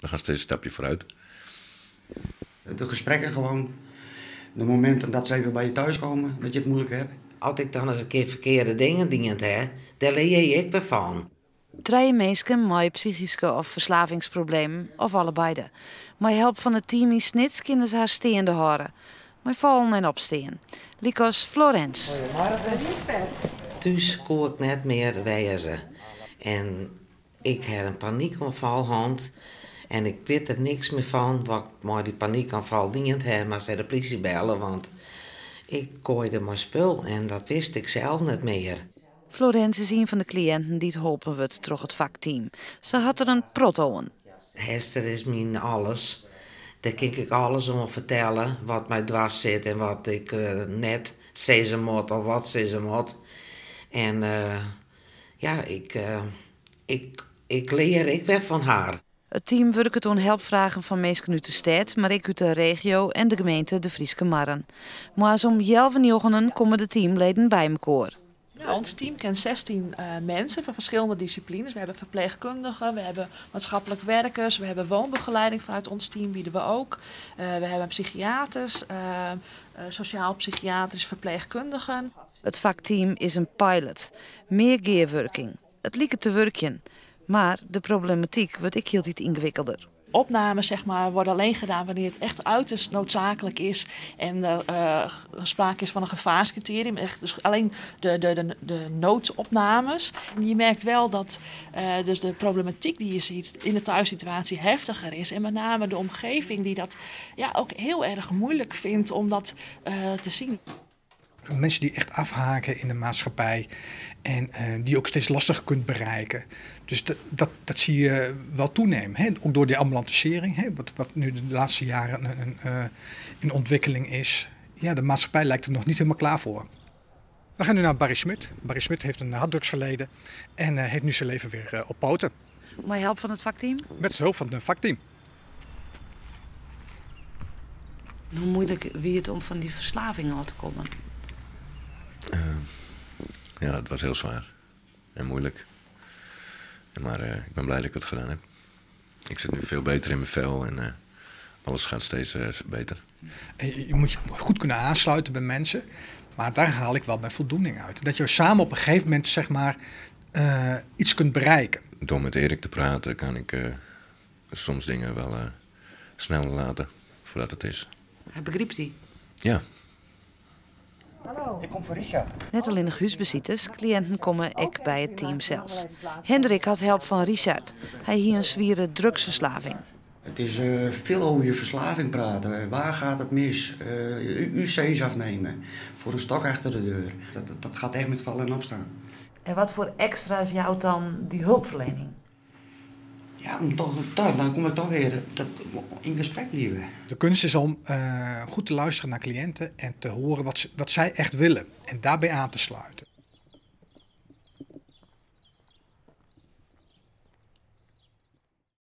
We gaan steeds een stapje vooruit. De gesprekken gewoon. De momenten dat ze even bij je thuis komen, dat je het moeilijk hebt. As ik dan ris in kear ferkearde dingen dien ha, dêr lear ik wer fan. Trije minsken mei psychyske of ferslavingsproblemen, of allebeide. Mei help fan it team yn Snits kinne se har steande hâlde. Mei fallen en opstean. Lykas Florence. Thús koe ik net mear wêze. En ik ha in panykoanfal hân. En ik wit der niks mear fan wat ik mei dy panykoanfal dien ha, mar se ha de plysje belle, want ik goaide mei spul en dat wist ik sels net mear. Florence is ien fan de kliïnten dy't holpen wurdt troch it fakteam. Se hat der in protte oan. Hester is myn alles. Dêr kin ik alles oan fertelle, wat my dwers sit en wat ik net sizze moat of wat sizze moat. En ja, ik lear ek wer fan har. It team wurket oan helpfragen fan minsken út de stêd, mar ek út de regio en de gemeente De Fryske Marren. Moarns om 8.30 komme de teamleden by mekoar. Ja, ons team kent 16 mensen van verschillende disciplines. We hebben verpleegkundigen, we hebben maatschappelijk werkers, we hebben woonbegeleiding vanuit ons team bieden we ook. We hebben psychiaters, sociaal-psychiatrisch verpleegkundigen. It fakteam is in pilot. Mear gearwurking. It liket te wurkjen. Mar de problematyk wurdt ek hieltyd yngewikkelder. Opnames, zeg maar, worden alleen gedaan wanneer het echt uiterst noodzakelijk is en er sprake is van een gevaarscriterium. Echt, dus alleen de noodopnames. En je merkt wel dat dus de problematiek die je ziet in de thuissituatie heftiger is. En met name de omgeving die dat, ja, ook heel erg moeilijk vindt om dat te zien. Mensen die echt afhaken in de maatschappij en die je ook steeds lastiger kunt bereiken. Dus dat zie je wel toenemen. Hè? Ook door die ambulantisering, hè? Wat nu de laatste jaren in ontwikkeling is. Ja, de maatschappij lijkt er nog niet helemaal klaar voor. We gaan nu naar Barry Smit. Barry Smit heeft een harddrugsverleden en heeft nu zijn leven weer op poten. Mei help fan it fakteam? Met de hulp van het fakteam. Hoe muoilik wie it om fan dy ferslaving ôf te kommen? Ja, het was heel zwaar en moeilijk. Maar ik ben blij dat ik het gedaan heb. Ik zit nu veel beter in mijn vel en alles gaat steeds beter. En je moet je goed kunnen aansluiten bij mensen, maar daar haal ik wel mijn voldoening uit. Dat je samen op een gegeven moment, iets kunt bereiken. Door met Erik te praten kan ik soms dingen wel sneller laten voordat het is. Hy begrypt dy? Ja. Hallo. Ik kom foar Richard. Net allinnich húsbesites, kliïnten komme ek by it team sels. Hendrik hat help fan Richard. Hy hie in swiere drugsferslaving. It is folle oer je ferslaving prate. Waar gaat het mis? UC's afnemen. Foar in stok achter de deur. Dat gaat echt met vallen en opstaan. En watfoar ekstra's jout dan dy helpferliening? Ja, om toch, toch, dan kom ik toch wer dat, yn gesprek bliuwe. De kunst is om goed te luisteren naar cliënten en te horen wat zij echt willen. En daarbij aan te sluiten.